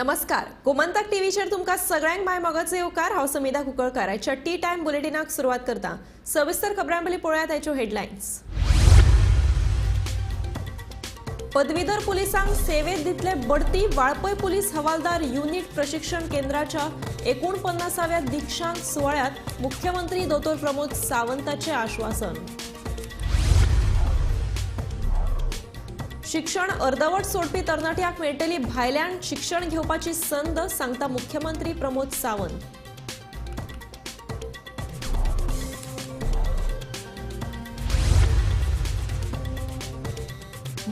नमस्कार, गोमंतक टीव्हीचेर तुमकां सगळ्यांक माय मोगाचो येवकार. हांव समिधा कुंकळकार. आयच्या टी टायम बुलेटिनाक सुरवात करता. सविस्तर खबरां पयलीं पळोवया आयच्यो हेडलायन्स. पदवीधर पुलिसांक सेवेत दितले बढती. वाळपय पुलीस हवालदार युनिट प्रशिक्षण केंद्राच्या 49व्या दीक्षांत सुवाळ्यात मुख्यमंत्री दोतोर प्रमोद सावंताचे आश्वासन. शिक्षण अर्दवट सोडपी तरणाट्यांक मेळटली भायल्यान शिक्षण घेवपाची संद, सांगता मुख्यमंत्री प्रमोद सावंत.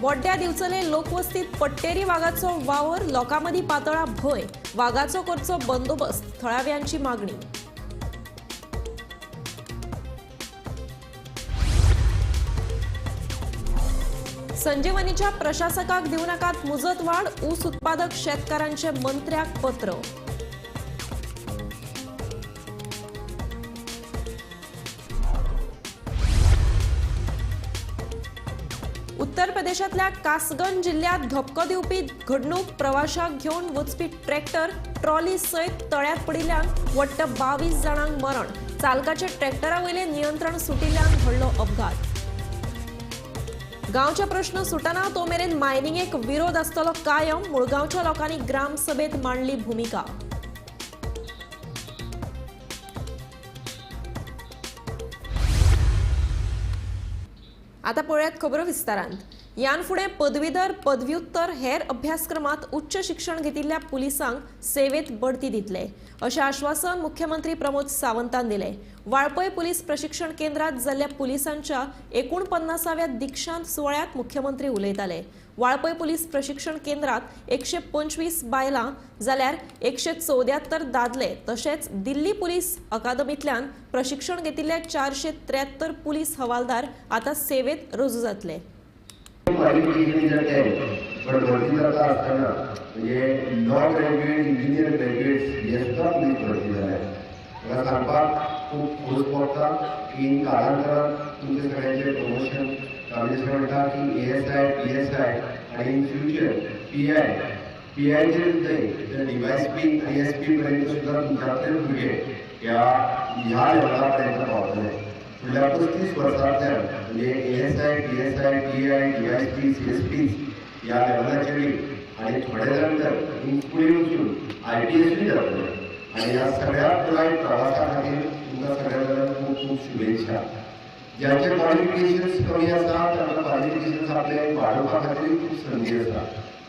बोड्ड्या दिवचले लोकवस्तीत पट्टेरी वागाचो वावर, लोकांमदीं पातळा भंय, वागाचो करचो बंदोबस्त, थळाव्यांची मागणी. संजीवनीच्या प्रशासकाक दिवं नाकात मुजतवाढ, ऊस उत्पादक शेतकारांचे मंत्र्याक पत्र. उत्तर प्रदेशांतल्या कासगंज जिल्ह्यात धपको दिवपी घडणूक. प्रवाशाक घेवन वचपी ट्रॅक्टर ट्रॉली सयत तळ्यांत पडिल्ल्यान वट्ट 22 जाणांक मरण. चालकाचे ट्रॅक्टरा वयलें नियंत्रण सुटिल्ल्यान घडलो अपघात. गांवचे प्रश्न सुटना तो मेरेन मायनिंगेक विरोध आसतलो कायम, मुळगांवच्या लोकांनी ग्रामसभेत मांडली भुमिका. आता पळयात खबरो विस्तारांत. यान फुडें पदवीधर, पदव्युत्तर हेर अभ्यासक्रमात उच्च शिक्षण घेतिल्ल्या पुलिसांक सेवेत बढती दितले अशें आश्वासन मुख्यमंत्री प्रमोद सावंतान दिलें. वाळपय पुलीस प्रशिक्षण केंद्रात जाल्ल्या पुलिसांच्या 49व्या दीक्षांत सुवाळ्यात मुख्यमंत्री उलयताले. वाळपय पुलीस प्रशिक्षण केंद्रात 125 बायलां जाल्यार 174 दादले तशेंच दिल्ली पुलीस अकादमींतल्यान प्रशिक्षण घेतिल्ले 473 पुलीस हवालदार आतां सेवेत रुजू जातले. क्वालिफिकेशन पण भरती जाता आसतना म्हणजे लॉ ग्रॅज्युएट, इंजिनियर ग्रॅज्युएट्स हे सुद्दां पुलीस भरती जाल्या. म्हाका सांगपाक खूब खोस भोगता की कालांतरान तुमचे सगळ्यांचे प्रमोशन आमी जशें म्हणटा की A S I, P S I आनी in future P I, P आयचेर न्हय तर D Y S P, I S P पर्यंत सुद्दां तुमच्यांतले भुरगे ह्या ह्या लेवला पर्यंत पावतले. फुडल्या 35 वर्सांतल्यान म्हणजे A S I, P S I, P I, D Y S P, C S P ह्या लेवलाचेर आनी थोडे जाण तर फुडें वचून I P एसूय जातले. आनी ह्या सगळ्या पुराय प्रवासा खातीर तुमकां सगळ्या जाणांक खूब खूब शुभेच्छा. ज्यांचे क्वॉलिफिकेशन्स कमी आसा तांकां क्वॉलिफिकेशन्स आपले वाडोवपा खातीर खूब संदी आसा.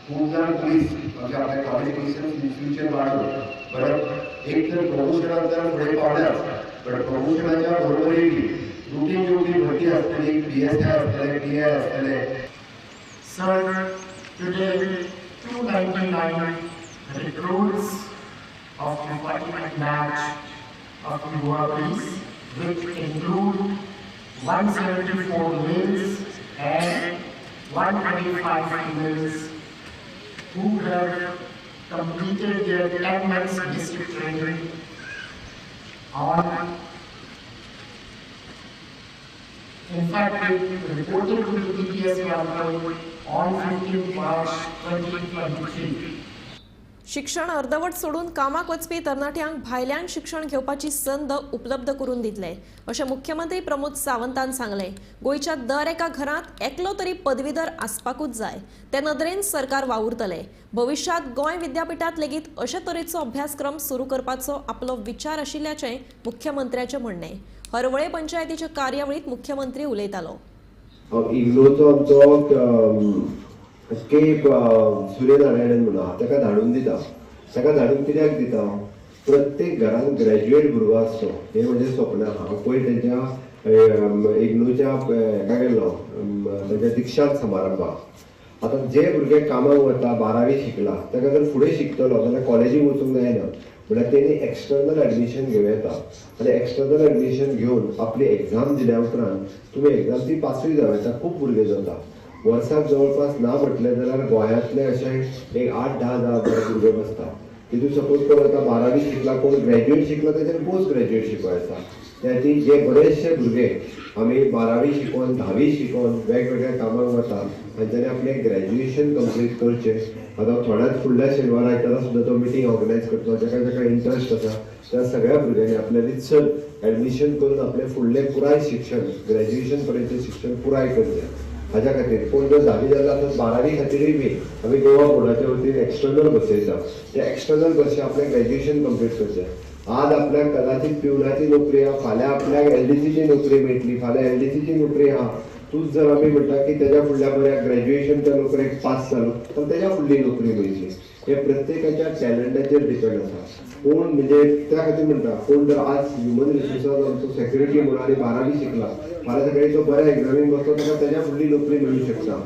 खूब जाण पुलीस म्हणजे आपले क्वॉलिफिकेशन्स इन फ्युचर वाडोवन परत एक तर प्रमोशनाक जर फुडें पावल्याच, बट प्रमोशनाच्या बरोबरीन रुटीन येवपी भरती आसतली, पी एस I आसतले, पी I आसतले. Sir, today 299 recruits of the 49 batch of the Goa Police, which include 174 males and 125 females who have completed their 10 months basic training on. In fact, they reported to the PPS Valpoi on 15 March 2023. शिक्षण अर्दवट सोडून कामाक वचपी तरणाट्यांक भायल्यान शिक्षण घेवपाची संद उपलब्ध करून दितले अशें मुख्यमंत्री प्रमोद सावंतान सांगलें. गोंयच्या दर एका घरांत एकलो तरी पदवीधर आसपाकूच जाय, ते नदरेन सरकार वावुरतले. भविश्यांत गोंय विद्यापिठांत लेगीत अशे तरेचो अभ्यासक्रम सुरू करपाचो आपलो विचार आशिल्ल्याचें मुख्यमंत्र्याचें म्हणणें. हरवळे पंचायतीच्या कार्यावळींत मुख्यमंत्री उलयतालो. इग्नोचो आमचो के सूर्यनारायणन म्हणून आहा, ताका धाडून दिता. ताका धाडून कित्याक दिता? प्रत्येक घरान ग्रॅज्युएट भुरगो आसचो हें म्हजें स्वप्न आहा. हांव पयर तेंच्या इग्नोच्या हेका गेल्लो, तेंच्या दीक्षांत समारंभाक. आतां जे भुरगे कामाक वता, 12वी शिकला, ताका जर फुडें शिकतलो जाल्यार कॉलेजीक वचूंक जायना, म्हणल्यार तेणी एक्सटर्नल एडमिशन घेवं येता. आनी एक्सटर्नल एडमिशन घेवन आपली एग्जाम दिल्या उपरांत तुमी एग्जाम ती पासूय जावं येता. खूब भुरगे जाता वर्साक जवळपास ना म्हटलें जाल्यार गोंयांतले अशे एक 8-10 हजार भुरगे बसता. तितून सपोज कोण आतां 12वी शिकला, कोण ग्रॅज्युएट शिकला, तेच्यान पोस्ट ग्रॅज्युएट शिकों येता. त्याची जे बरेचशे भुरगे आमी 12वी शिकोवन 10वी शिकोवन वेगवेगळ्या कामाक वता तांच्यांनी आपलें ग्रॅज्युएशन कंप्लीट करचें. आतां थोड्याच फुडल्या शेनवारा आयतारा सुद्दां तो मिटींग ऑर्गनायज करतलो. जाका जाका इंट्रस्ट आसा त्या सगळ्या भुरग्यांनी आपल्या रितसर एडमिशन करून आपलें फुडलें पुराय शिक्षण ग्रॅज्युएशन पर्यंतचें शिक्षण पुराय करचें. हाज्या खातीर कोण जर 10वी जालो आतां 12वी खातीरूय बी आमी गोवा बोर्डाच्या वतीन एक्सटर्नल बसयता. त्या एक्सटर्नल बशी आपलें ग्रॅज्युएशन कंप्लीट करचें. आज आपल्याक कदाचित पिवनाची नोकरी आहा, फाल्यां आपल्याक एलडीसीची नोकरी मेळटली, फाल्यां एलडीसीची नोकरी आहा. तूंच जर आमी म्हणटा की तेज्या फुडल्या बऱ्या ग्रॅज्युएशनच्या नोकरेक पास जालो तर तेज्या फुडली नोकरी मेळटली. हे प्रत्येकाच्या टॅलंटाचेर डिपेंड आसा. कोण म्हणजे त्या खातीर म्हणटा कोण जर आज ह्युमन रिसोर्सास आमचो सेक्युरिटी म्हणून आनी 12वी शिकला फाल्यां सकाळी तो बऱ्या एग्जामीक बसलो ताका तेज्या फुडली नोकरी मेळूं शकता.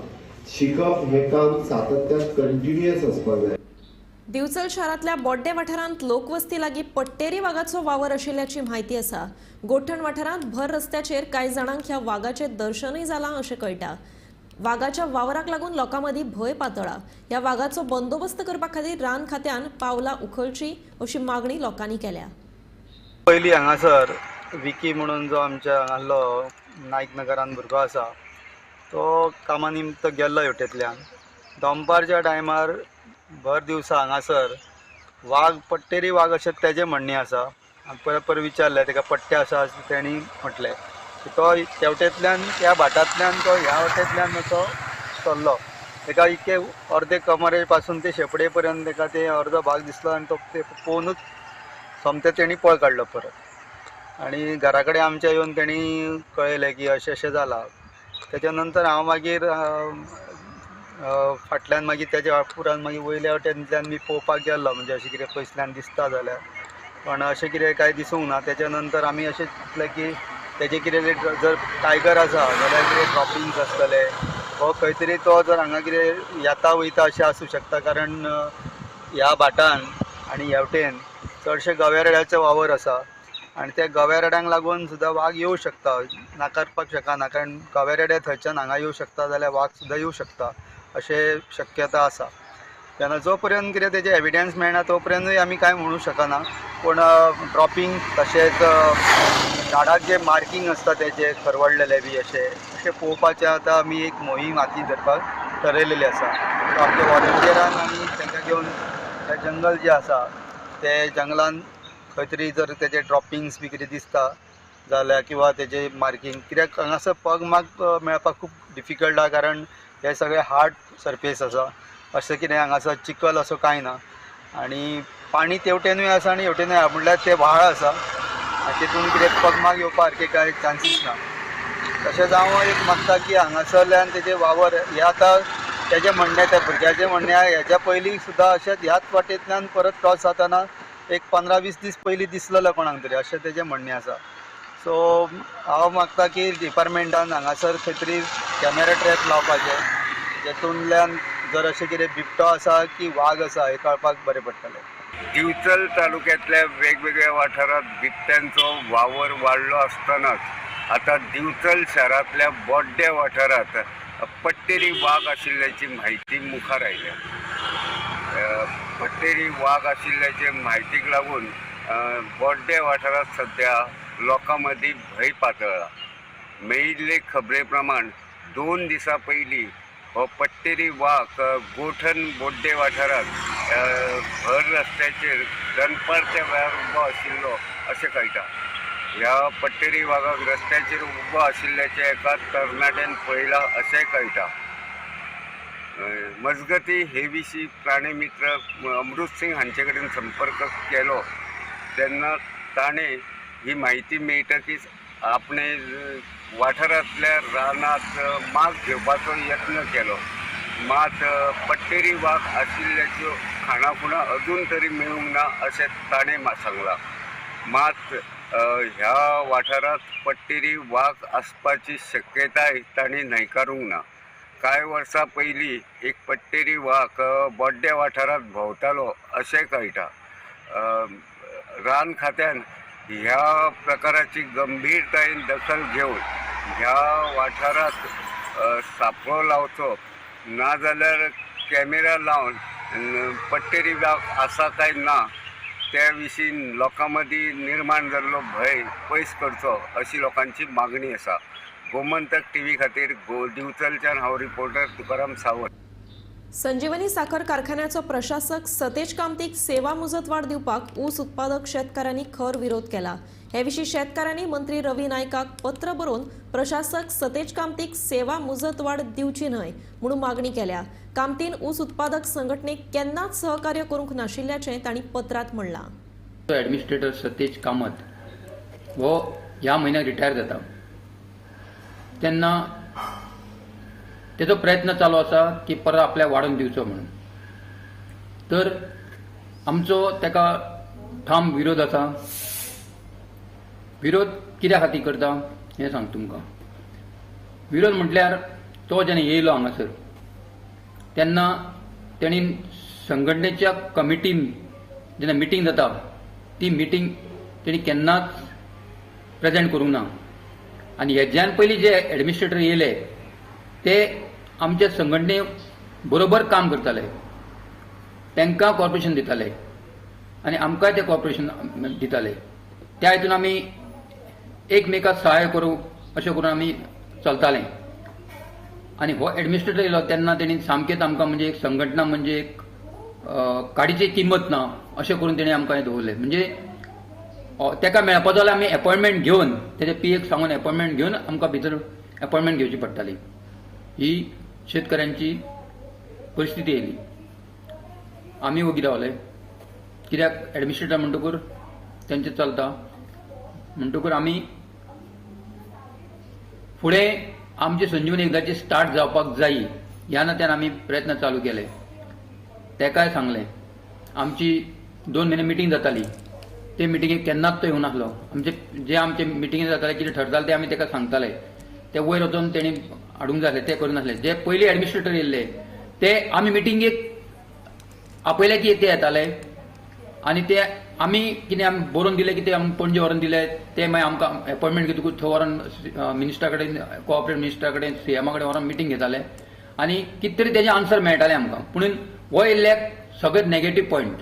शिकप हें काम सातत्यान कंटिन्युअस आसपाक जाय. दिवचल शारांतल्या बोड्डे वाठारांत लोकवस्ती लागीं पट्टेरी वागाचो वावर आशिल्ल्याची म्हायती आसा. गोठण वाठारांत भर रस्त्याचेर कांय जाणांक ह्या वागाचें दर्शनूय जालां अशें कळटा. वागाच्या वावराक लागून लोकां मदीं भंय पातळा. ह्या वागाचो बंदोबस्त करपा खातीर रान खात्यान पावलां उखलचीं अशी मागणी लोकांनी केल्या. पयलीं हांगासर विकी म्हणून जो आमच्या हांगासलो नायक नगरान भुरगो आसा तो कामा निमित्त गेल्लो हेवटेंतल्यान. दनपारच्या टायमार भर दिवसा हांगासर वाग पट्टेरी वाग अशें तेजें म्हणणें आसा. परत परत विचारलें ताका पट्टे आसा तेणी म्हटलें तो तेवटेंतल्यान त्या भाटांतल्यान तो ह्या वटेंतल्यान असो चल्लो. ताका इतके अर्दे कमरे पासून ते शेपडे पर्यंत ताका ते अर्दो भाग दिसलो आनी तो ते पळोवनूच सोमतें तेणी पळ काडलो परत. आनी घरा कडेन आमच्या येवन तेणी कळयलें की अशें अशें जालां. तेच्या नंतर हांव मागीर फाटल्यान मागीर तेज्या पुरान मागीर वयल्या वटेंतल्यान बी पळोवपाक गेल्लो, म्हणजे अशें कितें पयसल्यान दिसता जाल्यार, पण अशें कितें कांय दिसूंक ना. तेच्या नंतर आमी अशें चिंतलें की तेजें कितें जर टायगर आसा जाल्यार कितें ड्रॉपिंग्स आसतले वो खंय तरी तो जर हांगा कितें येता वयता अशें आसूं शकता. कारण ह्या भाटान आनी ह्या वटेन चडशे गव्या रेड्याचो वावर आसा आनी त्या गव्या रेड्यांक लागून सुद्दां वाग येवं शकता, नाकारपाक शकना. कारण गव्या रेडे थंयच्यान हांगा येवं शकता जाल्यार वाग सुद्दां येवं शकता अशें शक्यता आसा. तेन्ना जो पर्यंत कितें तेजें एविडन्स मेळना तो पर्यंतूय आमी कांय म्हणूं शकना. पूण ड्रॉपिंग तशेंच झाडाक जे मार्कींग आसता तेजे खरवडलेले बी अशें अशें पळोवपाचें आतां आमी एक मोहीम हातीन धरपाक ठरयलेली आसा. सो आमच्या वॉलंटियरान आमी तांकां घेवन तें जंगल जें आसा ते जंगलान खंय तरी जर तेजे ड्रॉपिंग्स बी कितें दिसता जाल्यार किंवा तेजे मार्कींग, कित्याक हांगासर पग मार्क मेळपाक खूब डिफिकल्ट आसा. कारण हे सगळे हार्ड सरफेस आसा, अशें कितें हांगासर चिखल असो कांय ना आनी पाणी तेवटेनूय आसा आनी हेवटेनूय आसा, म्हणल्यार ते व्हाळ आसा आनी तितून कितें पगमार्क येवपा सारकें कांय चान्सीस ना. तशेंच हांव एक मागता की हांगासरल्यान तेजे वावर हे आतां तेजें म्हणणें, त्या भुरग्याचें म्हणणें, हेज्या पयलीं सुद्दां अशेंच ह्याच वाटेंतल्यान परत क्रॉस जाताना एक 15-20 दीस पयलीं दिसलेलो कोणाक तरी अशें तेजें म्हणणें आसा. सो हांव मागता की डिपार्टमेंटान हांगासर खंय तरी कॅमेरा ट्रॅप लावपाचे, जेतूंतल्यान जर अशें कितें बिबटो आसा की वाग आसा हें कळपाक बरें पडटलें. दिवचल तालुक्यातल्या वेगवेगळ्या वाठारात बिबट्यांचो वावर वाडलो आसतनाच आता दिवचल शारांतल्या बोड्डे वाठारात पट्टेरी वाग आशिल्ल्याची म्हायती मुखार आयल्या. पट्टेरी वाग आशिल्ल्याचे म्हायतीक लागून बोड्डे वाठारांत सद्या लोकां मदीं भंय पातळ्ळा. मेळिल्ले खबरे प्रमाण 2 दिसां पयलीं हो पट्टेरी वाग गोठण बोड्डे वाठारांत भर रस्त्याचेर दनपारच्या वेळार उबो आशिल्लो अशें कळटा. ह्या पट्टेरी वागाक रस्त्याचेर उबो आशिल्ल्याचें एका तरणाट्यान पळयलां अशेंय कळटा. मजगती हे विशीं प्राणी मित्र अमृत सिंग हांचे कडेन संपर्क केलो तेन्ना ताणें ही म्हायती मेळटकीच आपणे वाठारांतल्या रानांत माग घेवपाचो यत्न केलो. मात पट्टेरी वाग आशिल्ल्याच्यो खाणाखुणां अजून तरी मेळूंक ना अशें ताणें सांगलां. मात ह्या वाठारांत पट्टेरी वाग आसपाची शक्यताय तांणी न्हयकारूंक ना. कांय वर्सां पयलीं एक पट्टेरी वाग बोड्डे वाठारांत भोंवतालो अशें कळटा. रान खात्यान ह्या प्रकाराची गंभीरतायेन दखल घेवन ह्या वाठारांत सापळो लावचो, नाजाल्यार कॅमेरा लावन पट्टेरी वाग आसा काय ना त्या विशीं लोकां मदीं निर्माण जाल्लो भंय पयस करचो अशी लोकांची मागणी आसा. गोमंतक टीव्ही खातीर दिवचलच्यान हांव रिपोर्टर तुकाराम सावंत. संजीवनी साखर कारखान्याचो प्रशासक सतेज कामतीक सेवा मुजतवाड दिवपाक ऊस उत्पादक शेतकारांनी खर विरोध केला. हे विशीं शेतकारांनी मंत्री रवी नायकाक पत्र बरोवन प्रशासक सतेज कामतीक सेवा मुजतवाड दिवची न्हय म्हणून मागणी केल्या. कामतीन ऊस उत्पादक संघटनेक केन्नाच सहकार्य करूंक नाशिल्ल्याचें तांणी पत्रांत म्हणलां. ॲडमिनिस्ट्रेटर सतेज कामत हो ह्या म्हयन्याक रिटायर जाता तेन्ना तेजो प्रयत्न चालू आसा की परत आपल्याक वाडोवन दिवचो म्हणून. तर आमचो ताका ठाम विरोध आसा. विरोध कित्या खातीर करता हें सांगता तुमकां. विरोध म्हटल्यार तो जेन्ना येयलो हांगासर तेन्ना तेणी संघटनेच्या कमिटीन जेन्ना मिटींग जाता ती मिटींग तेणी केन्नाच प्रेजेंट करूंक ना. आनी हेज्यान पयलीं जे एडमिनिस्ट्रेटर येयले ते आमच्या संघटने बरोबर काम करताले, तांकां कॉर्पोरेशन दिताले आनी आमकांय ते कॉर्पोरेशन दिताले. त्या हितून आमी एकमेकाक सहाय्य करूं अशें करून आमी चलताले. आनी हो एडमिनिस्ट्रेटर येयलो तेन्ना तेणी सामकेंच आमकां म्हणजे एक संघटना म्हणजे एक काडीची किंमत ना अशें करून तेणी आमकां हें दवरलें. म्हणजे ताका मेळपाचो जाल्यार आमी एपॉयंटमेंट घेवन तेजे पी एक सांगून एपॉयंटमेंट घेवन आमकां भितर एपॉयंटमेंट घेवची पडटाली. ही शेतकऱ्यांची परिस्थिती येयली. आमी वगी रावले कित्याक एडमिनिस्ट्रेटर म्हणटकूर तेंचें चलता म्हणटकूर आमी फुडें आमची संजीवनी एकदाची स्टार्ट जावपाक जायी ह्या नात्यान आमी प्रयत्न चालू केले. तेकाय सांगलें आमची 2 म्हयने मिटींग जाताली ते मिटिंगेक केन्नाच तो येवं नासलो. आमचे जे आमचे मिटिंगे जाताले कितें ठरताले ते आमी ताका सांगताले. ते वयर वचून तेणी हाडूंक जाय आसलें ते करूं नासले. जे पयलीं एडमिनिस्ट्रेटर येयल्ले ते आमी मिटिंगेक आपयले की ते येताले आनी ते आमी कितें आमी बरोवन दिलें की ते आमी पणजे व्हरोन दिले ते मागीर आमकां एपॉयंटमेंट घेतकूच थंय व्हरोन मिनिस्टरा कडेन कोऑपरेट मिनिस्टरा कडेन सीएमा कडेन व्हरोन मिटींग घेताले आनी कितें तरी तेजें आन्सर मेळटालें आमकां. पूण हो येयल्ल्याक सगळें नेगेटीव पॉयंट.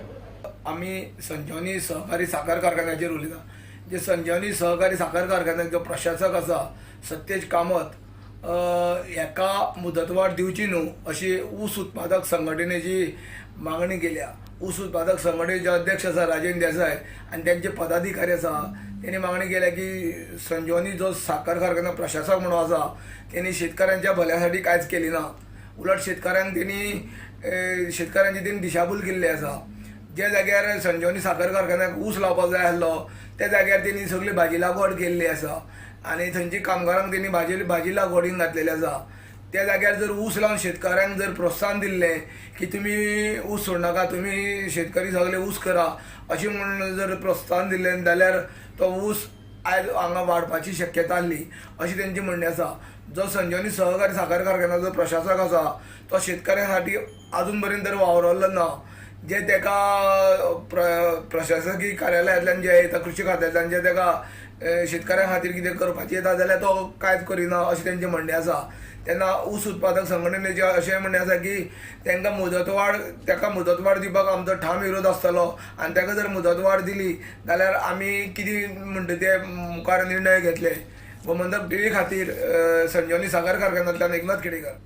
आमी संजीवनी सहकारी साखर कारखान्याचेर उलयता. जे संजीवनी सहकारी साखर कारखान्याचो प्रशासक आसा सतेज कामत हेका मुदतवाड दिवची न्हू अशी ऊस उत्पादक संघटनेची मागणी केल्या. ऊस उत्पादक संघटनेचे अध्यक्ष आसा राजेंद्र देसाय आनी त्यांचे पदाधिकारी आसा तेणी मागणी केल्या की संजीवनी जो साखर कारखाना प्रशासक म्हणून आसा तेणी शेतकऱ्यांच्या भल्यासाठी कांयच केली ना. उलट शेतकऱ्यांक तेणी शेतकऱ्यांची तेणी दिशाभूल केल्ली आसा. ज्या जाग्यार संजीवनी साखर कारखान्याक ऊस लावपाक जाय आसलो त्या जाग्यार तेणी सगळी भाजी लागवड केल्ली आसा आनी थंयची कामगारांक तेणी भाजी लागवडीन घातलेली आसा. त्या जाग्यार जर ऊस लावन शेतकारांक जर प्रोत्साहन दिल्लें की तुमी ऊस सोडनाका, तुमी शेतकरी सगळे ऊस करा अशें म्हूण जर प्रोत्साहन दिल्लें जाल्यार तो ऊस आयज हांगा वाडपाची शक्यता आसली अशी तेंची म्हणणें आसा. जो संजीवनी सहकारी साखर कारखान्याचो प्रशासक आसा तो शेतकऱ्यां खातीर आजून पर्यंत तर वावरलो ना. जे तेका प्रशासकी कार्यालयांतल्यान जे येता कृशी खात्यांतल्यान जे तेका शेतकऱ्यां खातीर कितें करपाचें येता जाल्यार तो कांयच करिना अशें तेंचें म्हणणें आसा. तेन्ना ऊस उत्पादक संघटनेचें अशें म्हणणें आसा की तेंकां मुदतवाड तेका मुदतवाड दिवपाक आमचो ठाम विरोध आसतलो आनी तेका जर मुदतवाड दिली जाल्यार आमी कितें म्हणटा ते मुखार निर्णय घेतले. गोमंतक टीव्ही खातीर संजीवनी साखर कारखान्यांतल्यान एकनाथ खेडेकर.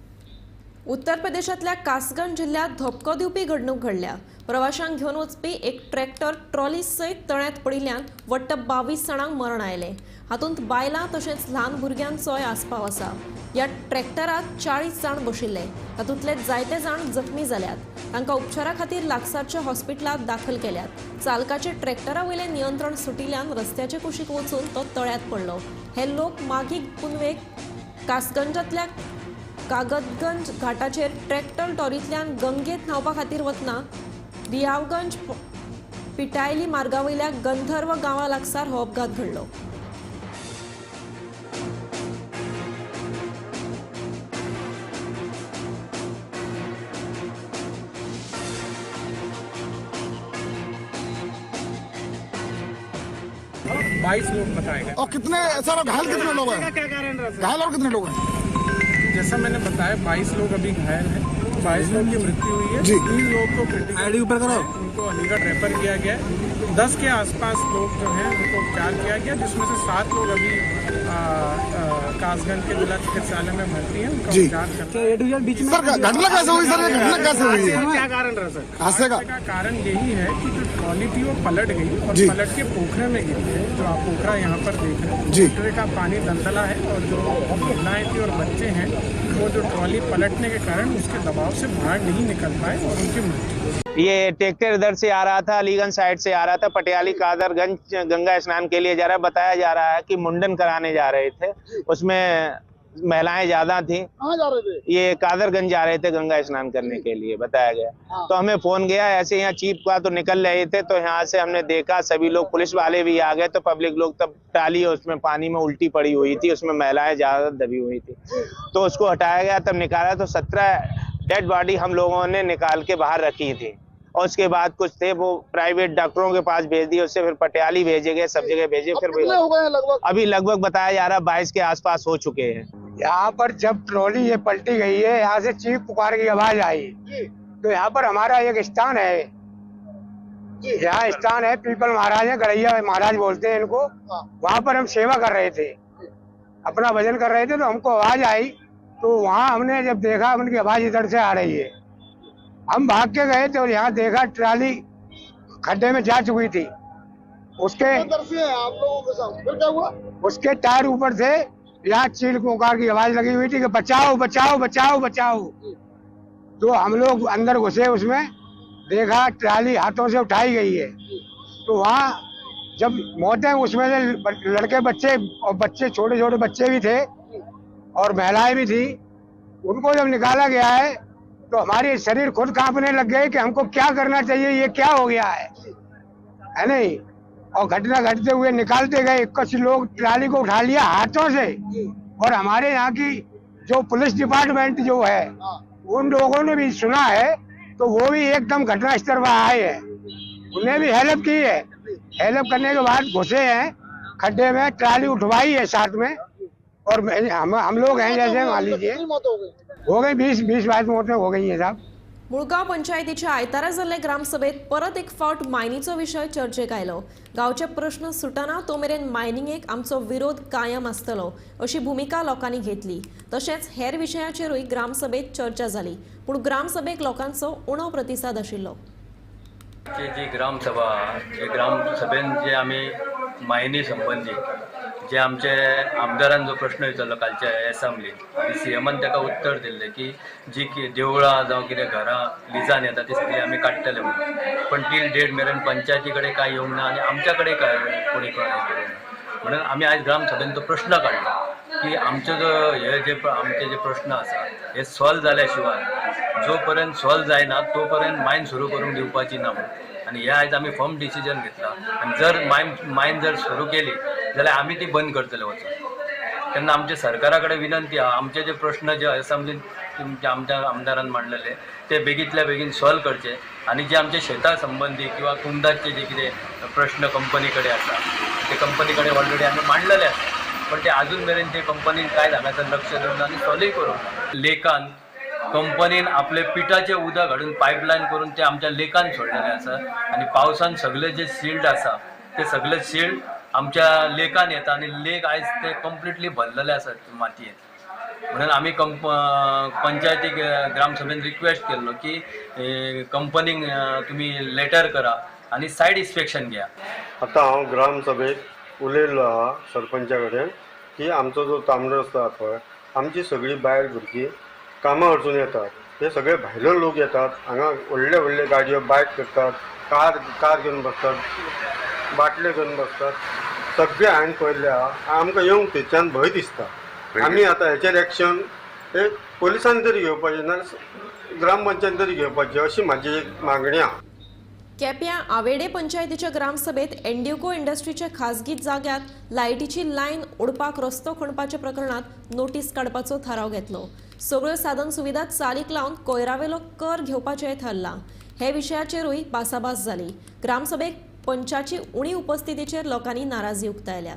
उत्तर प्रदेशांतल्या कासगंज जिल्ह्यात धपको दिवपी घडणूक घडल्या. प्रवाशांक घेवन वचपी एक ट्रॅक्टर ट्रॉली सयत तळ्यांत पडिल्ल्यान वट्ट 22 जाणांक मरण आयलें. हातूंत बायलां तशेंच ल्हान भुरग्यांचोय आस्पाव आसा. ह्या ट्रॅक्टरात 40 जाण बशिल्ले. तातूंतले जायते जाण जखमी जाल्यात. तांकां उपचारा खातीर लागसारच्या हॉस्पिटलांत दाखल केल्यात. चालकाचे ट्रॅक्टरा वयलें नियंत्रण सुटिल्ल्यान रस्त्याचे कुशीक वचून तो तळ्यांत पडलो. हे लोक मागी पुनवेक कासगंजांतल्या कागदगंज घाटाचेर ट्रॅक्टर टॉरींतल्यान गंगेत न्हांवपा खातीर वतना रियावगंज पिटायली मार्गा वयल्या गंधर्व गांवा लागसार हो अपघात घडलो. बाईस लोग बताए गए। और कितने सर घायल कितने लोग हैं? क्या कारण रहा? घायल और कितने लोग हैं? जैसा मैंने बताया 22 लोग अभी घायल हैं, 22 लोग की मृत्यु हुई है जी। 3 लोग को क्रिटिकल आईडी ऊपर करो। उनको उनको अलीगढ़ रेफर किया गया है। 10 के आसपास लोग जो हैं उनको उपचार किया गया, जिसमें से 7 लोग अभी कासगंज के जिला चिकित्सालय में भर्ती हैं, उनका उपचार चल रहा है। सर घटना कैसे हुई? सर ये घटना कैसे हुई है? क्या कारण रहा सर? हादसे का कारण यही है कि जो ट्रॉली थी वो पलट गई और पलट के पोखरे में गिरी है। जो आप पोखरा यहाँ पर देख रहे हैं, पोखरे का पानी दलदला है और जो महिलाएं थी और बच्चे हैं वो जो ट्रॉली पलटने के कारण उसके दबाव से बाहर नहीं निकल पाए और उनकी मृत्यु। ये ट्रैक्टर इधर से आ रहा था, अलीगंज साइड से आ रहा था, पटियाली कादरगंज गंगा स्नान के लिए जा रहा है। बताया जा रहा है कि मुंडन कराने जा रहे थे, उसमें महिलाएं ज्यादा थी। कहाँ जा रहे थे? ये कादरगंज जा रहे थे गंगा स्नान करने के लिए, बताया गया। तो हमें फोन गया, ऐसे यहाँ चीप का तो निकल रहे थे, तो यहाँ से हमने देखा सभी लोग, पुलिस वाले भी आ गए, तो पब्लिक लोग तब टाली उसमें पानी में उल्टी पड़ी हुई थी, उसमें महिलाएं ज्यादा दबी हुई थी, तो उसको हटाया गया, तब निकाला तो 17 डेड बॉडी हम लोगों ने निकाल के बाहर रखी थी। और उसके बाद कुछ थे वो प्राइवेट डॉक्टरों के पास भेज दिए, उससे फिर पटियाली भेजे गए, सब जगह भेजे। फिर हो गए लगभग अभी लगभग बताया जा रहा है 22 के आसपास हो चुके हैं। यहाँ पर जब ट्रॉली ये पलटी गई है, यहाँ से चीख पुकार की आवाज आई, तो यहाँ पर हमारा एक स्थान है, यहाँ स्थान है पीपल महाराज है, गड़ैया महाराज बोलते हैं इनको। वहाँ पर हम सेवा कर रहे थे, अपना भजन कर रहे थे, तो हमको आवाज आई, तो वहाँ हमने जब देखा उनकी आवाज इधर से आ रही है, हम भाग के गए तो यहाँ देखा ट्राली खड्डे में जा चुकी थी। उसके आप लोगों के साथ फिर क्या हुआ? उसके टायर ऊपर थे, यहाँ चील पुकार की आवाज लगी हुई थी कि बचाओ बचाओ बचाओ बचाओ। तो हम लोग अंदर घुसे, उसमें देखा ट्राली हाथों से उठाई गई है। तो वहाँ जब मौतें उसमें से लड़के बच्चे और बच्चे छोटे छोटे बच्चे भी थे और महिलाएं भी थी, उनको जब निकाला गया है तो हमारे शरीर खुद कांपने लग गए कि हमको क्या करना चाहिए, ये क्या हो गया है नहीं। और घटना घटते हुए निकालते गए, कुछ लोग ट्राली को उठा लिया हाथों से, और हमारे यहाँ की जो पुलिस डिपार्टमेंट जो है उन लोगों ने भी सुना है, तो वो भी एकदम घटना स्थल पर आए हैं, उन्हें भी हेल्प की है। हेल्प करने के बाद घुसे हैं खड्डे में, ट्राली उठवाई है साथ में, और हम लोग हैं जैसे मान लीजिए हो गई 20-22 मौतें हो गई है साहब। मुळगाव पंचायतीच्या आयतारा जाल्ले ग्रामसभेत परत एक फावट मायनीचो विशय चर्चेक आयलो। गांवचे प्रश्न सुटना तो मेरेन मायनिंगेक आमचो विरोध कायम आसतलो अशी भुमिका लोकांनी घेतली। तशेंच हेर विशयाचेरूय ग्रामसभेत चर्चा जाली, पूण ग्रामसभेक लोकांचो उणो प्रतिसाद आशिल्लो। जी ग्रामसभा जे ग्रामसभेन जे आमी मायनी संबंदी जे आमचे आमदारान जो प्रश्न विचारलो कालच्या एसेंब्लीन आनी सीएमान ताका उत्तर दिल्लें की जी देवळां जावं कितें घरां लिजान येता ती सगळीं आमी काडटले म्हणून, पण टील डेट मेरेन पंचायती कडेन कांय येवंक ना आनी आमच्या कडेन कांय कोणी हें करूंक ना। म्हणून आमी आयज ग्रामसभेन तो प्रश्न काडलो की आमचो जो हे जे आमचे जे प्रश्न आसा हे सॉल्व जाल्या शिवाय जो पर्यंत सॉल्व जायना तो पर्यंत मायन सुरू करूंक दिवपाची ना म्हणून। आनी हे आयज आमी फर्म डिसिजन घेतला आनी जर मायन जर सुरू केली जाल्यार आमी ती बंद करतले वचून। तेन्ना आमच्या सरकारा कडेन विनंती आहा आमचे जे प्रश्न जे एसेंब्लीन आमच्या आमदारान मांडलेले ते बेगींतल्या बेगीन सॉल्व करचे आनी जे आमचे शेता संबंदी किंवा कुंदाचे जे कितें प्रश्न कंपनी कडेन आसा ते कंपनी कडेन ऑलरेडी आमी मांडलेले आसा, पण ते आजून मेरेन ते कंपनीन कांय हांगासर लक्ष दिवंक ना आनी सॉल्वूय करूंक ना। लेकान कंपनीन आपले पिठाचें उदक हाडून पायपलायन करून ते आमच्या लेकान सोडलेलें आसा आनी पावसान सगळे जे सिल्ड आसा ते सगळे सिल्ड आमच्या लेकान येता आनी लेक आयज ते कंप्लिटली भरलेले आसा मातयेन। म्हणून आमी पंचायतीक ग्रामसभेन रिक्वेस्ट केल्लो की कंपनीक तुमी लेटर करा आनी सायड इन्स्पेक्शन घ्या। आतां हांव ग्रामसभेक उलयल्लो आहा सरपंचा कडेन की आमचो जो तांबडो रस्तो आहा पळय आमची सगळी बायल भुरगीं कामां वचून येतात, हे सगळे भायले लोक येतात हांगा व्हडले व्हडले गाडयो बायक करतात, कार घेवन बसतात, बाटले घेवन बसतात, सगळे हांवें पळयल्ले आहा। आमकां येवंक थंयच्यान भंय दिसता। आमी आतां हेचेर एक्शन एक पोलिसान तरी घेवपाचें नाल्यार ग्रामपंचायतीन तरी घेवपाचें अशी म्हाजी एक मागणी आहा। केप्यां आवेडे पंचायतीच्या ग्रामसभेत एन्ड्युको इंडस्ट्रीच्या खासगी जाग्यात लायटीची लायन ओडपाक रस्तो खणपाच्या प्रकरणात नोटीस काडपाचो थाराव घेतलो। सगळ्यो साधन सुविधा चालीक लावन कोयरावेलो कर घेवपाचें थारलां। हे विशयाचेरूय भासाभास जाली। ग्रामसभेक पंचाची उणी उपस्थितीचेर लोकांनी नाराजी उक्तायल्या।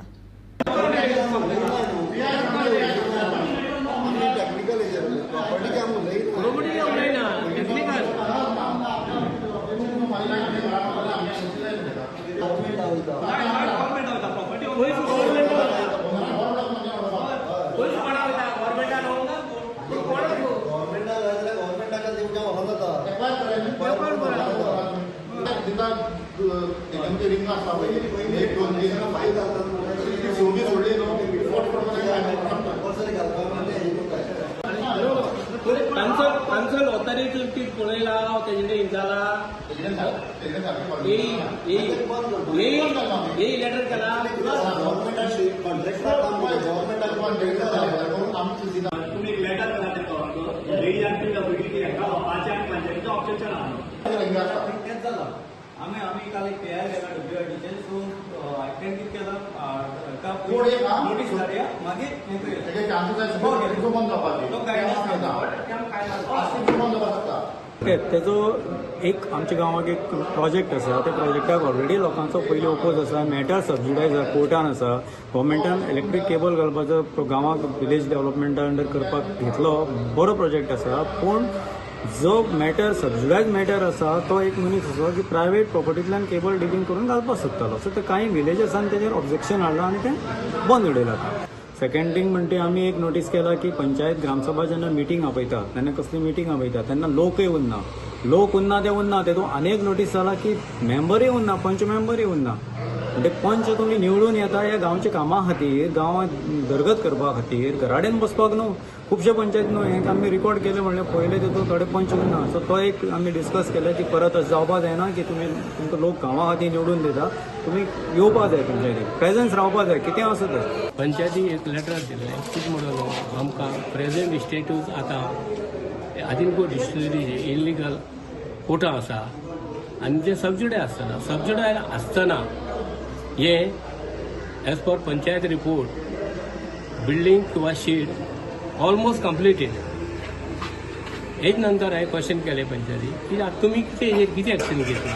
रिंग आसता पळय एक दोन तीन ती सोडली सोडली न्हू फोट फोट. तांचो तांचो लोतारी ती पळयला, तेजे जाला हे लेटर केला. तुम्ही एक लेटर करा ते गांवाचे आनी पंचायतीचें ऑब्जेक्शन आहा. आमी आमी काल एक तयार केला डब्ल्यू आर टीचेर, सो आयकल्यान कितें केलां, नोटीस धाडया, मागीर हें करूया. ओके, तेजो एक आमच्या गांवाक एक प्रोजेक्ट आसा. त्या प्रोजेक्टाक ऑलरेडी लोकांचो पयलीं ओपोज आसा. मॅटर सबसिडायज आसा, कोर्टान आसा. गव्हर्मेंटान इलेक्ट्रीक केबल घालपाचो गांवाक विलेज डेव्हलपमेंटा अंडर करपाक घेतलो, बरो प्रोजेक्ट आसा. पूण जो मॅटर सबसिडायज मॅटर आसा तो एक मनीस आसा की प्रायवेट प्रॉपर्टींतल्यान केबल डिगींग करून घालपाक सोदतालो. सो ते कांय विलेजर्सान तेजेर ऑब्जेक्शन हाडलां आनी तें बंद उडयलां. सेकंड थिंग म्हणटे आमी एक नोटीस केला की पंचायत ग्रामसभा जेन्ना मिटींग आपयता तेन्ना कसली मिटींग आपयता तेन्ना लोकय उरना, लोक उरना ते उरना. तेतून अनेक नोटीस जाला की मेंबरूय उरना, पंच मेंबरूय उरना. म्हणजे पंच तुमी निवडून येता ह्या गांवच्या कामा खातीर, गांवांत उदरगत करपा खातीर, घराडेन बसपाक न्हू. खुबशे पंचायत न्हू हें आमी रिकॉर्ड केलें म्हणल्यार पयलें तितून थोडे पंच उरना. सो तो एक आमी डिस्कस केलें की परत अशें जावपा जायना की तुमी तुमकां लोक गांवा खातीर निवडून दिता, तुमी येवपा जाय, पंचायतीक प्रेजन्स रावपा जाय, कितें आसूं तें. पंचायती एक लेटर दिलें कितें म्हणून आमकां प्रेजेंट स्टेटूस आतां आदिनकोट डिस्टिलरी इलिगल कोटा आसा आनी ते सबसिडी आसतना सबसिडी आसतना हे as per panchayat report building किंवा शीट ऑलमोस्ट कंप्लिटेड. हेच नंतर हांवें क्वेश्चन केलें पंचायती की आतां तुमी कितें कितें एक्शन घेतला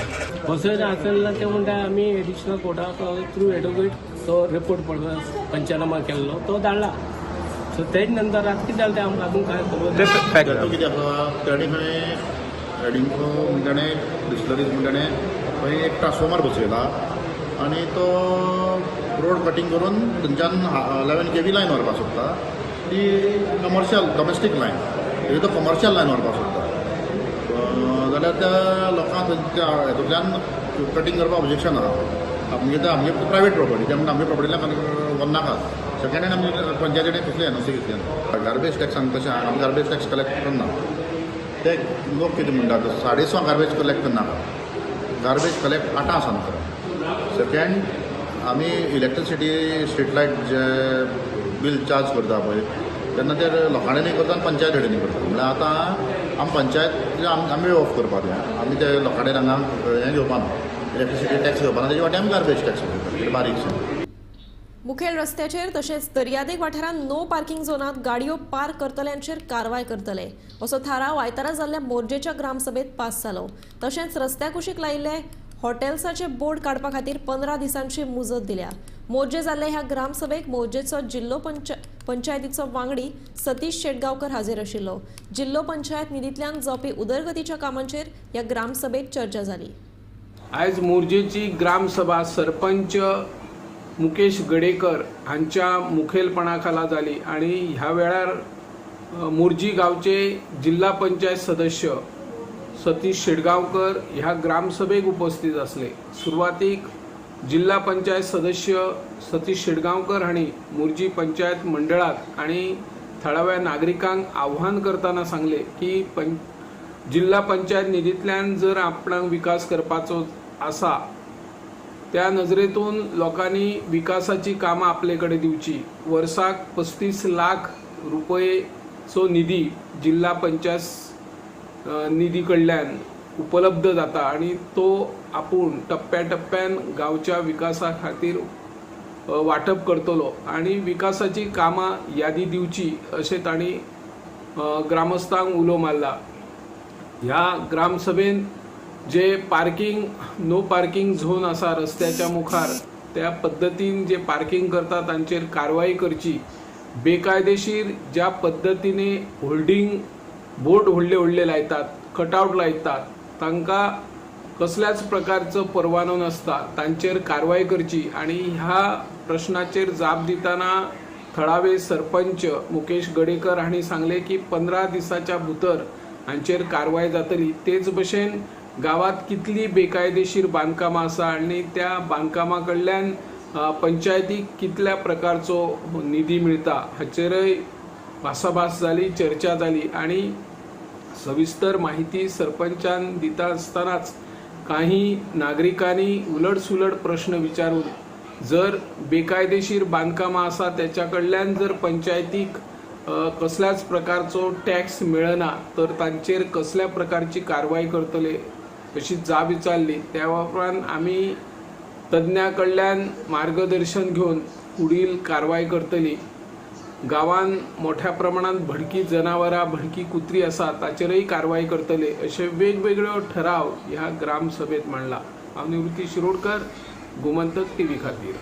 बसयता आसतना ते म्हणटा आमी एडिशनल कोर्टा थ्रू एडवोकेट तो रिपोर्ट पंचनामा केल्लो तो धाडला. सो तेज नंतर आतां कितें जालें तें आमकां अजून कांय खबर. कितें आसा ताणें खंय एडिंको म्हणटा डिस्लरीज म्हणटा खंय एक ट्रान्सफॉर्मर बसयला आनी तो रोड कटींग करून थंयच्यान 11 kV line व्हरपाक सोदता. ती कमर्शियल डोमेस्टीक लायन, तो कमर्शियल लायन व्हरपाक सोदता जाल्यार त्या लोकांक थंयच्या हेतूंतल्यान कटींग करपाक ऑब्जेक्शन आहा. आमगे ते आमगे प्रायवेट प्रॉपर्टी, ते म्हणटा आमगे प्रॉपर्टींतल्यान व्हरनाकात. सेकंड हँड आमी पंचायतीन कसली एनओसी घेतली ना. गार्बेज टॅक्सान तशें आमी गार्बेज टॅक्स कलेक्ट करना. ते लोक कितें म्हणटात 650 गार्बेज कलेक्ट करनाका, गार्बेज कलेक्ट 8 आसान करा. सेकंड आमी इलेक्ट्रिसिटी स्ट्रीट लायट जे बील चार्ज करता पळय तेन्ना ते लोकां कडेनूय करता आनी पंचायत कडेनूय करता. म्हणल्यार आतां आमी पंचायत आमी ऑफ करपा तें, आमी ते लोकां कडेन हांगा हें घेवपा ना, इलेक्ट्रिसिटी टॅक्स घेवपा ना, तेजे वाटे आमी गार्बेज टॅक्स घेवपा बारीकशें. मुखेल रस्त्याचेर तशेंच दर्यादेग वाठारांत नो पार्किंग झोनांत गाडयो पार्क करतल्यांचेर कारवाय करतले असो थाराव आयतारा जाल्ल्या मोरजेच्या ग्रामसभेत पास जालो. तशेंच रस्त्या कुशीक लायिल्ले हॉटेल्साचे बोर्ड काडपा खातीर 15 दिसांची मुजत दिल्या. मोरजे जाल्ले ह्या ग्रामसभेक मोरजेचो जिल्लो पंचायतीचो वांगडी सतीश शेटगांवकर हाजीर आशिल्लो. जिल्लो पंचायत निधींतल्यान जावपी उदरगतीच्या कामांचेर ह्या ग्रामसभेत चर्चा जाली. आयज मोरजेची ग्रामसभा सरपंच मुकेश गडेकर हांच्या मुखेलपणा खाला जाली आनी ह्या वेळार मोरजी गांवचे जिल्हा पंचायत सदस्य सतीश शेटगांवकर ह्या ग्रामसभेक उपस्थित आसले. सुरवातीक जिल्हा पंचायत सदस्य सतीश शेटगांवकर हांणी मोरजी पंचायत मंडळाक आनी थळाव्या नागरिकांक आव्हान करतना सांगले की जिल्हा पंचायत निधींतल्यान जर आपणाक विकास करपाचो आसा त्या नजरेतून लोकांनी विकासाची कामां आपले कडेन दिवची. वर्साक 35 लाख रुपयेचो निधी जिल्हा पंचायत निधी कडल्यान उपलब्ध जाता आनी तो आपूण टप्प्या टप्प्यान गांवच्या विकासा खातीर वांटप करतलो आनी विकासाची कामां यादी दिवची अशें तांणी ग्रामस्थांक उलो मारला. ह्या ग्रामसभेन जे पार्किंग नो पार्किंग झोन आसा रस्त्याच्या मुखार त्या पद्दतीन जे पार्किंग करता तांचेर कारवाई करची. बेकायदेशीर ज्या पद्दतीने होल्डिंग बोर्ड व्हडले व्हडले लायतात, कटआउट लायतात, तांकां कसल्याच प्रकारचो परवानो नासता, तांचेर कारवाई करची. आनी ह्या प्रश्नाचेर जाप दितना थळावे सरपंच मुकेश गडेकर हांणी सांगलें की 15 दिसाच्या भितर हांचेर कारवाय जातली. तेच भशेन गांवांत कितली बेकायदेशीर बांदकामां आसा आनी त्या बांदकामां कडल्यान पंचायतीक कितल्या प्रकारचो निधी मिळता हाचेरय भासाभास जाली, चर्चा जाली आनी सविस्तर माहिती सरपंचान दिता आसतनाच काही नागरिकांनी उलट सुलट प्रश्न विचारून जर बेकायदेशीर बांदकामां आसा त्याच्या कडल्यान जर पंचायतीक कसल्याच प्रकारचो टॅक्स मेळना तर तांचेर कसल्या प्रकारची कारवाय करतले अशी जाब विचारली. त्या उपरांत आमी तज्ञां कडल्यान मार्गदर्शन घेवन फुडील कारवाय करतली. गांवांत मोठ्या प्रमाणात भडकी जनावरां, भडकी कुत्री आसा ताचेरय कारवाय करतले अशे वेगवेगळ्यो ठराव ह्या ग्रामसभेत मांडला. हांव निवृत्ती शिरोडकर, गोमंतक टीव्ही खातीर.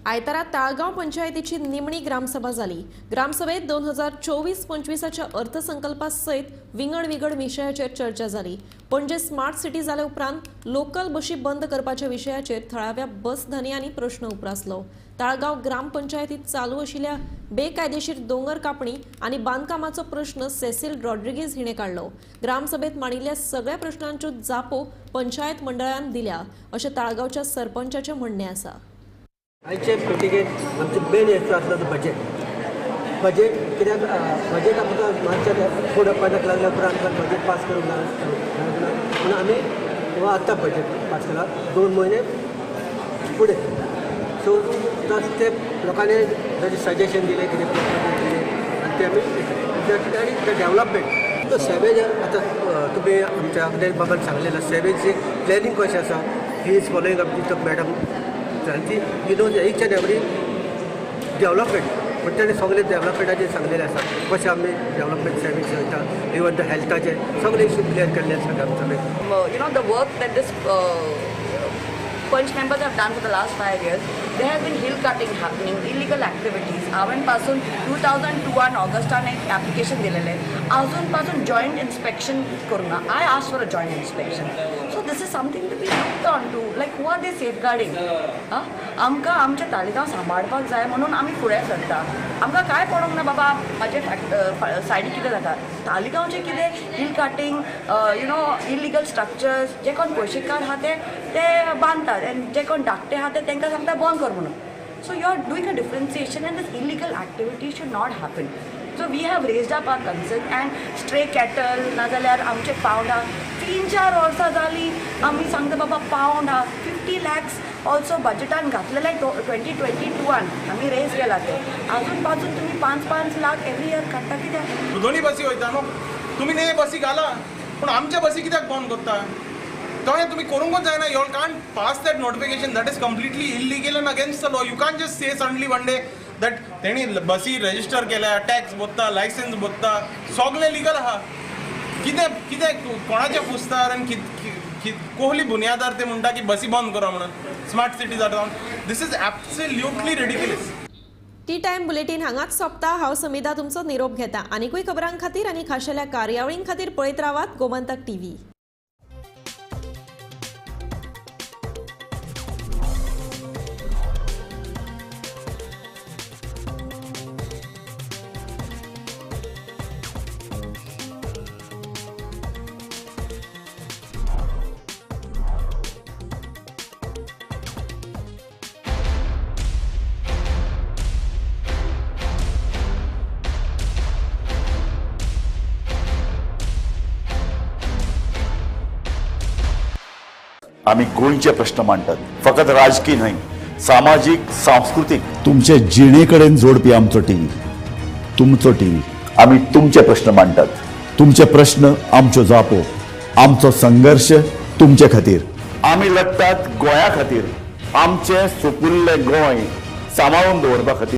आयतारा ताळगांव पंचायतीची निमणी ग्रामसभा जाली. ग्रामसभेत 2024-25 अर्थसंकल्पा सयत विंगड विंगड विशयाचेर चर्चा जाली. पणजे स्मार्ट सिटी जाले उपरांत लोकल बशी बंद करपाच्या विशयाचेर थळाव्या बस धनयांनी प्रश्न उप्रासलो. ताळगांव ग्रामपंचायतीत चालू आशिल्ल्या बेकायदेशीर दोंगर कापणी आनी बांदकामाचो प्रश्न सेसिल रॉड्रिगीज हिणें काडलो. ग्रामसभेत मांडिल्ल्या सगळ्या प्रश्नांच्यो जापो पंचायत मंडळान दिल्या अशें ताळगांवच्या सरपंचाचें म्हणणें आसा. आयचे मिटिंगेत आमचें मेन हें आसलो तो बजेट. बजेट कित्याक बजेट आमकां मातशें फुडें पडपाक लागल्या उपरांत आमकां बजेट पास करूंक ना म्हणून आमी आतां बजेट पास केला 2 म्हयने फुडें. सो तो स्टेप लोकांनी जशें सजेशन दिलें कितें दिलें आनी ते आमी आनी ते डेवलपमेंट तो सेवेज आतां तुमी आमच्या अग्नेश बाबान सांगलें सेवेज प्लॅनिंग कशें आसा he is following up with madam. He knows each and every development. पण ताणें सगळे डेवलपमेंटाचेर सांगलेलें आसा कशें आमी डेवलपमेंट सर्वीस वयता, इवन the हेल्थाचे सगळे इश्यू क्लियर केल्ले आसा आमचे. You know the work that this panch members have done for the last 5 years, there has been hill cutting happening, illegal activities. हांवें पासून 2002 ऑगस्टान एक एप्लिकेशन दिलेलें, अजून पासून जॉयंट इन्स्पेक्शन करूंक ना. I ask for a joint inspection. So this is something to be looked on to, like who are they safeguarding? आमकां आमच्या तालिगांव सांबाळपाक जाय म्हणून आमी फुडें सरता. आमकां कांय पडोंक ना बाबा म्हाजे सायडीक कितें जाता, तालिगांवचें कितें hill cutting, you know illegal structures, जे कोण पयशेकार आहा ते बांदतात आनी जे कोण धाकटे आहा ते तांकां सांगता बंद कर म्हणून. So you are doing a differentiation and this illegal activity should not happen. So we have raised up our concern and stray cattle नाजाल्यार आमचे पावंड आहा 3-4 वर्सां जालीं आमी सांगता बाबा पावंड आहा 50 लॅक्स ऑल्सो बजेटान घातलेले 2022 आमी रेज केला ते अजून पासून तुमी 5-5 लाख एवरी इयर काडटा कित्याक? दोनी बसी वयता न्हू तुमी न्ही बसी घाला पूण आमच्या बसी कित्याक बंद करता? तोहें तुमी करूंकच जायना. You all can't pass that notification, that is completely illegal and against the law. You can't just say suddenly one day that तेणी बसी रजिस्टर केल्या, टॅक्स भरता, लायसन्स भरता, सगळें लिगल आहा. कितें कितें कोणाच्या पुस्तार आनी कोहली बुन्यादार ते म्हणटा की बसी बंद करा म्हणून स्मार्ट सिटी जाता. This is absolutely ridiculous. Tea time bulletin हांगाच सोंपता. हांव समिधा तुमचो निरोप घेता. आनीकूय खबरां खातीर आनी खाशेल्या कार्यावळीं खातीर पळयत रावात गोमंतक टीव्ही. आमी गोंयचे प्रश्न मांडटात, फकत राजकीय न्हय, सामाजीक, सांस्कृतीक, तुमचे जिणे कडेन जोडपी आमचो टीव्ही, तुमचो टीव्ही. आमी तुमचे प्रश्न मांडटात, तुमचे प्रश्न आमच्यो जापो, आमचो संघर्श तुमचे खातीर. आमी लढटात गोंया खातीर, आमचें सुपुल्लें गोंय सांबाळून दवरपा खातीर.